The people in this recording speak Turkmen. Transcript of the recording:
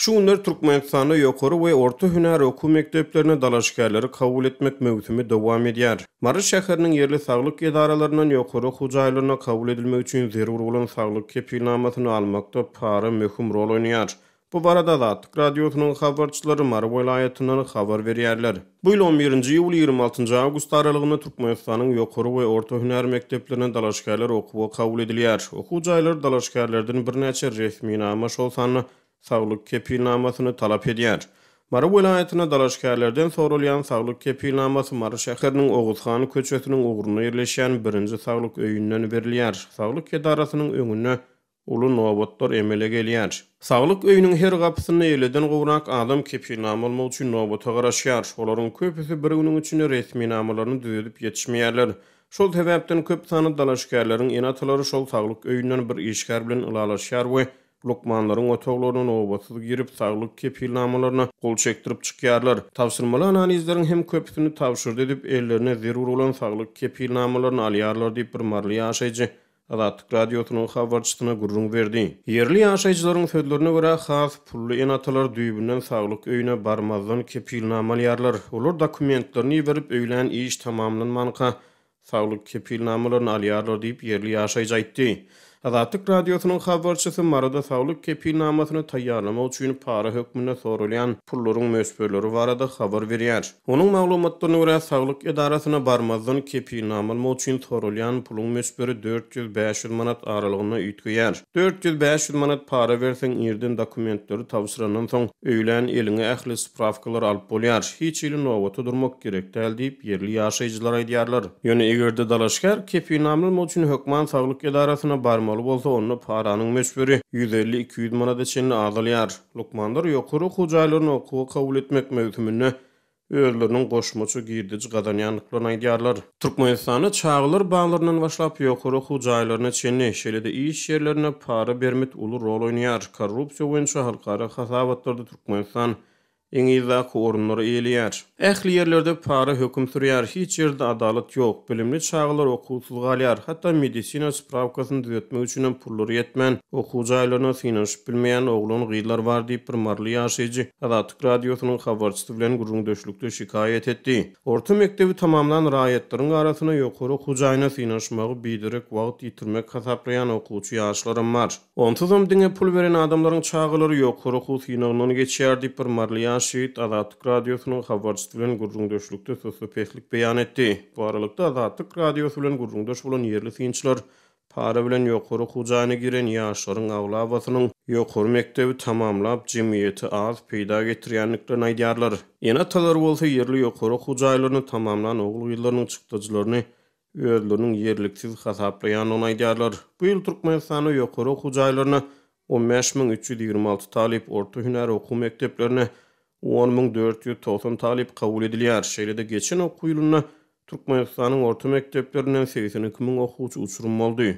Şu günler Türkmenistanda ýokary we orta hünär okuw mekdeplerine dalaşgärleri kabul etmek möwsümi dowam edýär. Mary şäheriniň ýerli saglyk edaralaryndan ýokary okuw jaýlaryna kabul edilmek üçin zerur bolan saglyk kepilnamasyny almakda para möhüm rol oýnaýar. Bu barada Azatlyk Radiosynyň habarçylary Mary welaýatyndan habar berýärler. Bu ýyl on birinji iýul, 26 awgust aralygynda Türkmenistanyň ýokary we orta hünär mekdeplerine dalaşgärler okuwa kabul edilýär. Okuw jaýlary dalaşgärlerden birnäçe resminama, şol sanda saglyk kepilnamasyny talap edýär. Mary welaýatynda dalaşgärlerden soralýan saglyk kepilnamasy Mary şäheriniň Oguzhan köçesiniň ugrunda ýerleşýän birinji saglyk öýünden berilýär. Saglyk edarasynyň öňünde uly nobatlar emele gelýär. Saglyk öýüniň her gapysynda elliden gowrak adam kepilnama almak üçin nobata garaşýar. Olaryň köpüsi bir günüň içinde resminamalaryny düzedip ýetişmeýärler. Şol sebäpden köp sanly dalaşgärleriň ene-atalary şol saglyk öýünden bir işgär bilen ylalaşýar we lukmanlaryň otaglaryna nobatsyz girip, saglyk kepilnamalaryna gol çekdirip çykýarlar. Tabşyrmaly analizleriň hem köpüsini tabşyrdy edip, ellerine zerur bolan saglyk kepilnamalaryny alýarlar diýip, bir maryly ýaşaýjy Azatlyk Radiosynyň habarçysyna gürrüň berdi. Ýerli ýaşaýjylaryň sözlerine görä, has pully ene-atalar düýbünden saglyk öýüne barmazdan kepilnama alýarlar. Olar dokumentlerini iberip, öýlän iş tamamlanmanka, saglyk kepilnamalaryny alýarlar diýip, ýerli ýaşaýjy aýtdy. Azatlyk Radiosynyň habarçysy Maryda saglyk kepilnamasyny taýýarlamak üçin para hökmünde soralýan pullaryň möçberleri barada habar berýär. Onuň maglumatlaryna görä, saglyk edarasyna barmazdan kepilnama almak üçin soralýan puluň möçberi 400-500 manat aralygynda üýtgeýär. 400-500 manat para berseň, irden dokumentleri tabşyrandan soň, öýlän eliňe ähli sprawkalary alyp bolýar. Hiç hili nobata durmak gerek däl diýip, ýerli ýaşaýjylar aýdýarlar. Ýöne eger-de dalaşgär kepilnama almak üçin hökman saglyk edarasyna barmaly bolsa, onda paranyň möçberi 150-200 manada çenli azalýar. Lukmanlar ýokary okuw jaýlaryna okuwa kabul etmek möwsüminde özleriniň goşmaça girdeji gazanýandyklaryny aýdýarlar. Türkmenistanda çagalar baglaryndan başlap ýokary okuw jaýlaryna çenli, şeýle-de iş ýerlerinde para bermit uly rol oýnaýar. Korrupsiýa boýunça halkara hasabatlarda Türkmenistan iň yzdaky orunlary eýeleýär. Ähli ýerlerde para höküm sürýär, hiç ýerde adalat ýok, bilimli çagalar okuwsyz galýar, hatda medisina sprawkasyny düzetmek üçinem pullary ýetmän, okuw jaýlaryna synanyşyp bilmeýän oglan-gyzlar bar diýip, bir maryly ýaşaýjy Azatlyk Radiosynyň habarçysy bilen gürrüňdeşlikde şikaýat etdi. Orta mekdebi tamamlan raýatlaryň arasynda ýokary okuw jaýyna synanyşmagy biderek wagt ýitirmek hasaplaýan okuwçy ýaşlaram bar. Onsuzam diňe pul beren adamlaryň çagalary ýokary okuw synagyndan geçýär diýip, bir maryly ýaş ýigit Azatlyk Radiosynyň habarçysy bilen gürrüňdeşlikde sussupeslik beýan etdi. Bu aralykda, Azatlyk Radiosy bilen gürrüňdeş bolan ýerli synçylar para bilen ýokary okuw jaýyna giren ýaşlaryň aglabasynyň ýokary mekdebi tamamlap, jemgyýete az peýda getirýändiklerini aýdýarlar. Ene-atalary bolsa ýerli ýokary okuw jaýlaryny tamamlan ogul-gyzlarynyň çykdajylaryny özleriniň ýerliksiz hasaplaýandygyny aýdýarlar. Bu ýyl Türkmenistanda ýokary okuw jaýlaryna 15 326 talyp, orta hünär okuw mekdeplerine 10 490 talyp kabul edilýär. Şeýle-de geçen okuw ýylynda Türkmenistanyň orta mekdeplerinden 82 müň okuwçy uçurym boldy.